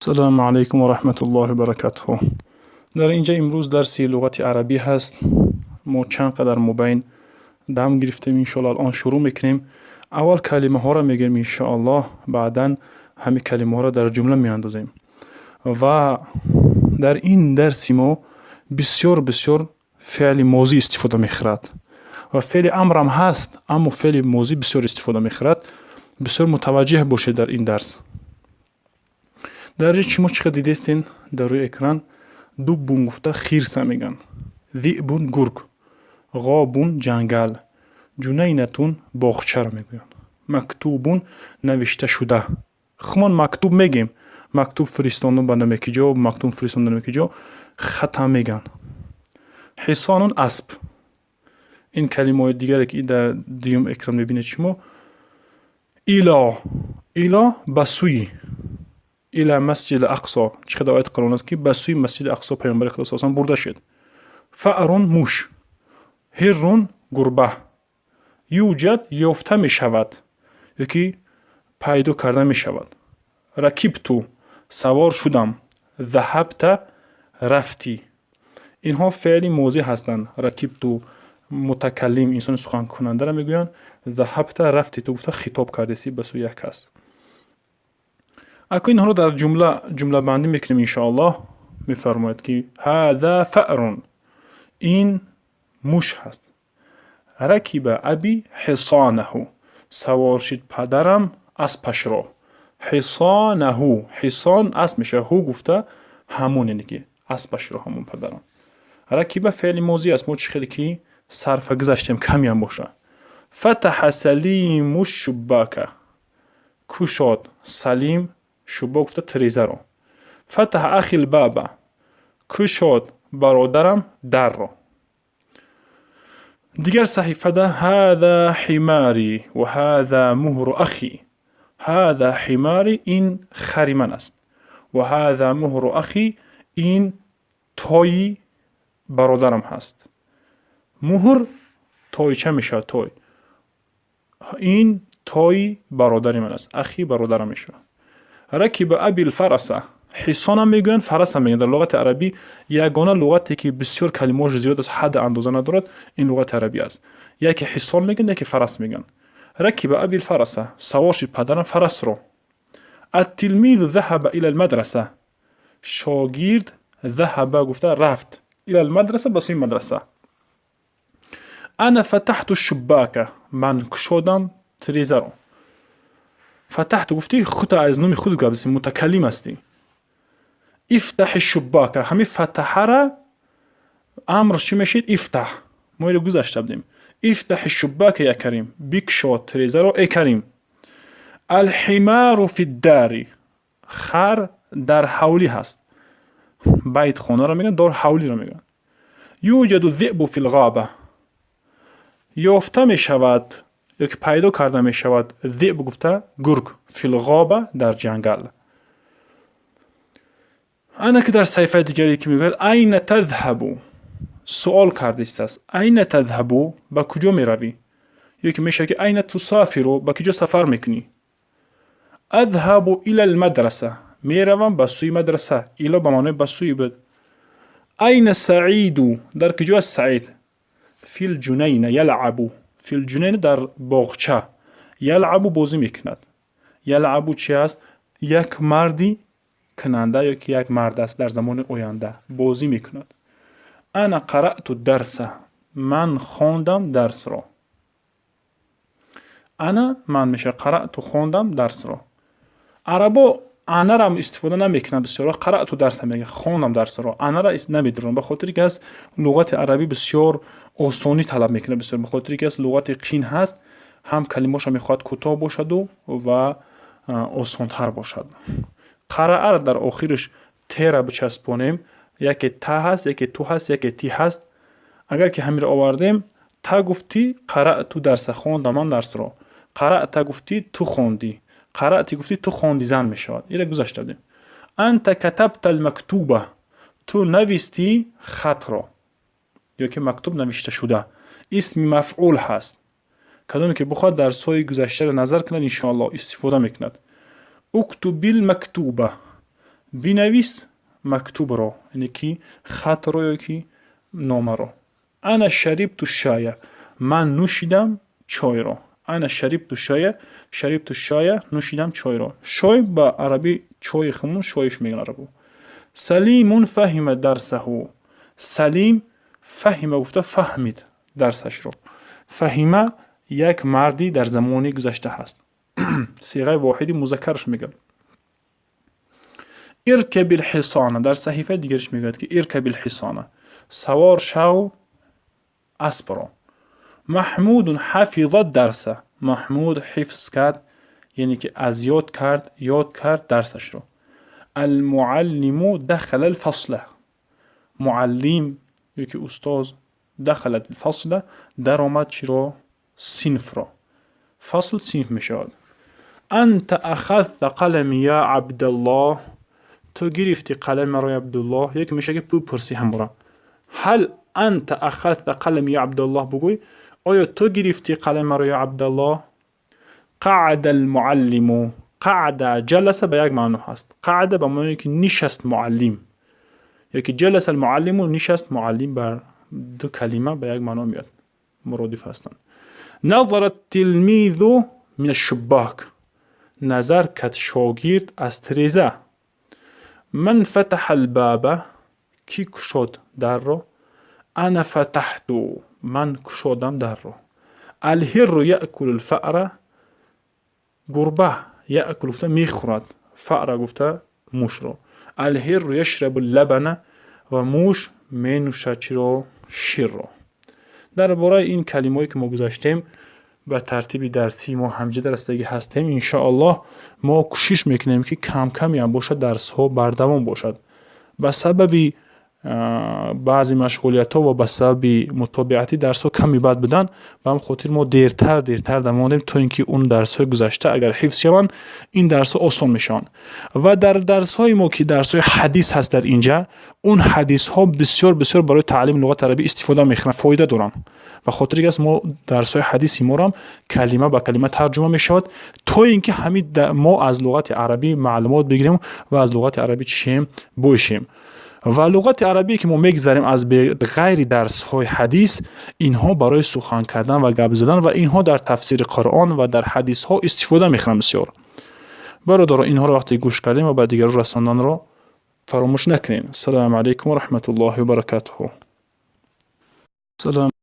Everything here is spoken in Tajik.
Ассалому алайкум ва раҳматуллоҳи ва баракатуҳ. Дар инҷа имрӯз дарси луғати арабӣ ҳаст. Мо чанд қадар мобайн дам гирифтем, иншоалло алон шурӯъ мекунем. Аввал калимаҳоро мегӯем, иншоаллоҳ, баъдан ҳамин калимаҳоро дар ҷумла меандозем. Ва дар ин дарси мо бисёр бисёр феъли мозӣ истифода мехӯрад. Ва феъли амрам ҳаст, аммо феъли мозӣ бисёр истифода мехӯрад. Бисёр мутаваҷҷеҳ бошед дар ин дарс. Дар ин шумо чӣ қадр дидестен дар рӯи экран: دب гуфта хирса мегӯянд, ذئب гург, غاب ҷангал, جنينة боғчаро мегӯянд, مكتوب навишта шуда. Хумон мактуб мегем, мактуб фиристондан ба намеки ҷо, мактуб фиристондан намеки ҷо, хатам мегӯянд. حصان асп. Ин калимаҳои дигаре, ки дар дуюм экран мебинед шумо: إلى, إلى ба сӯи, إلى مسجد الأقصى. Чӣ қадар ояти Қуръон аст, ки ба сӯи Масҷиди Ақсо Паёмбари Худо салам бурда шуд. فأر муш, هر гурба, يوجد ёфта мешавад ёки пайдо карда мешавад, ركبت савор шудам, ذهبت рафтӣ. Инҳо феъли мозӣ ҳастанд. ركبت мутакаллим, инсони суханкунандаро мегӯянд, ذهبت рафтӣ ту гуфта хитоб кардеси ба сӯи як кас. Акун инҳоро дар ҷумла ҷумлабандӣ мекунем, иншоаллоҳ. Мефармояд, ки هذا فأر, ин муш ҳаст. ركب أبي حصانه, савор шид падарам аспашро. حصانه, حصان асп мешавад, ه гуфта ҳамон, яъне ки аспашро ҳамон падарам. ركب феъли мозӣ аст, мо чӣ хеле ки сарфа гузаштем, камеам боша. فتح سليم الشباك, кушод Салим شباك гуфта тирезаро. فتح أخي الباب, кушод бародарам дарро. Дигар саҳифада: هذا حماري وهذا مهر أخي. هذا حماري, ин хари ман аст, وهذا مهر أخي, ин тои бародарам ҳаст. مهر тойча мешавад, той. Ин тои бародари ман аст, أخي бародарам мешавад. ركب أبي الفرس. حصان ам мегӯянд, فرس ам мегӯянд. Дар луғати арабӣ ягона луғате, ки бисёр калимаҳош зиёд аст, ҳадд андоза надорад, ин луғати арабӣ аст. Яке حصان мегӯянд, яке فرس мегӯянд. ركب أبي الفرس, савор шид падарам фарасро. التلميذ ذهب إلى المدرسة, шогирд ذهب гуфта рафт, إلى المدرسة ба сӯи мадраса. أنا فتحت الشباك, ман кушодам тирезаро. فتحت гуфти, худ аз номи худ гап зади, мутакаллим ҳастӣ. افتح الشباك, ҳамин فتح ра амр чӣ мешид? افتح. Мо иро гузашта будем. افتح الشباك يا كريم, бикшо тирезаро, э Карим. الحمار في الدار, хар дар ҳавлӣ ҳаст. بيت хонаро мегӯянд, دار ҳавлиро мегӯянд. يوجد الذئب في الغابة, ёфта мешавад ёки пайдо карда мешавад, ذئب гуфта гург, في الغابة дар ҷангал. Ана ки дар саҳифаи дигаре, ки мегӯяд: أين تذهب? Суол кардистааст. أين تذهب, ба куҷо меравӣ? Ё ки мешавад, ки أين تسافر, ба куҷо сафар мекунӣ? أذهب إلى المدرسة, меравам ба сӯи мадраса. إلى ба маънои ба сӯи буд. أين سعيد? Дар куҷо аст Саид? في الجنينة يلعب. في الجنينة дар боғча, يلعب бозӣ мекунад. يلعب чи аст? Як марди кунанда ё ки як мард аст, дар замони оянда бозӣ мекунад. أنا قرأت الدرس, ман хондам дарсро. أنا ман мешавад, قرأت хондам дарсро. Арабо أنا рам истифода намекунанд бисёр. قرأت الدرس мега, хондам дарсро. أنا ра намедуранд, ба хотире ки аст луғати арабӣ бисёр осонӣ талаб мекунад бисёр, ба хотире ки аст луғати қин ҳаст, ҳам калимаҳоша мехоҳад кӯтоҳ бошаду ва осонтар бошад. قرأ ра дар охираш тера бичаспонем, яке та ҳаст, яке ту ҳаст, яке ти ҳаст. Агар ки ҳаминро овардем, та гуфтӣ, قرأت الدرس, хондам ман дарсро. قرأت гуфтӣ, ту хондӣ, قرأتِ гуфтӣ, ту хонди, зан мешавад. Ира гузашта будем. أنت كتبت المكتوب, ту навистӣ хатро ё ки مكتوب навишта шуда, исми мафъул ҳаст. Кадоме ки бихоҳад, дарсҳои гузаштаро назар кунад, иншоаллоҳ, истифода мекунад. اكتب المكتوب, Бинавис мактубро, яъне ки хатро ё ки номаро. أنا شربت الشاي, ман нӯшидам чойро. أنا شربت الشاي, شربت الشاي, нӯшидам чойро. شاي ба арабӣ чойи хумун шоиш мегӯянд арабо. سليم فهم درسه. Салим فهم гуфта фаҳмид дарсашро. فهم як марди дар замони гузашта ҳаст, сиғаи воҳиди музаккараш мегӯяд. اركب الحصان. Дар саҳифаи дигариш мегӯяд, ки اركب الحصان, савор шав аспро. محمود حفظ الدرس. Маҳмуд ҳифз кард, яъне ки аз ёд кард, ёд кард дарсашро. المعلم دخل الفصل. Муаллим ё ки устоз دخل الفصل, даромад чиро? Синфро. فصل синф мешавад. أنت أخذت قلمي يا عبدالله. Ту гирифтӣ қалами маро, Абдуллоҳ. Яке мешавад, ки бипурсӣ ҳамора: هل أنت أخذت قلمي يا عبدالله? Бугӯй: оё ту гирифтӣ қалами маро, ё Абдаллоҳ? قعد المعلم. قعد, جلس ба як маъно ҳаст. قعد ба маъное ки нишаст муаллим, ёки جلس المعلم, нишаст муаллим, бар ду калима ба як маъно меояд, муродиф ҳастанд. نظر التلميذ من الشباك. Назар кард шогирд аз тиреза. من فتح الباب? Кӣ кушод дарро? أنا فتحت, ман кушодам дарро. الهر يأكل الفأر. Гурба يأكل гуфта мехӯрад, فأر гуфта мушро. الهر يشرب اللبن. Ва муш менӯшад чиро? Ширро. Дар бораи ин калимаое ки мо гузаштем, ба тартиби дарсии мо ҳамҷа дарастагӣ ҳастем. Иншоаллоҳ, мо кӯшиш мекунем, ки камкамеам бошад, дарсҳо бардавом бошад. Ба сабаби баъзе машғулиятҳо ва ба сабаби мутобиати дарсҳо ками бад будан, ба ҳам хотир мо дертар дертар дамондем, то ин ки он дарсҳои гузашта агар ҳифз шаванд, ин дарсҳо осон мешаванд. Ва дар дарсҳои мо, ки дарсҳои ҳадис ҳаст, дар инҷа он ҳадисҳо бисёр бисёр барои таълими луғати арабӣ истифода мехӯранд, фоида доранд. Ба хотири аст, мо дарсҳои ҳадиси морам калима ба калима тарҷума мешавад, то ин ки ҳамин мо аз луғати арабӣ маълумот бигирем ва аз луғати арабӣ чишем бошем. Ва луғати арабие, ки мо мегзарем аз ғайри дарсҳои ҳадис, инҳо барои сухан кардан ва гап задан ва инҳо дар тафсири Қуръон ва дар ҳадисҳо истифода мехӯранд бисёр. Бародаро, инҳоро вақте гӯш кардем ва ба дигарон расонданро фаромӯш накунем. Ассалому алайкум ва раҳматуллоҳи ва баракатуҳу. Салом.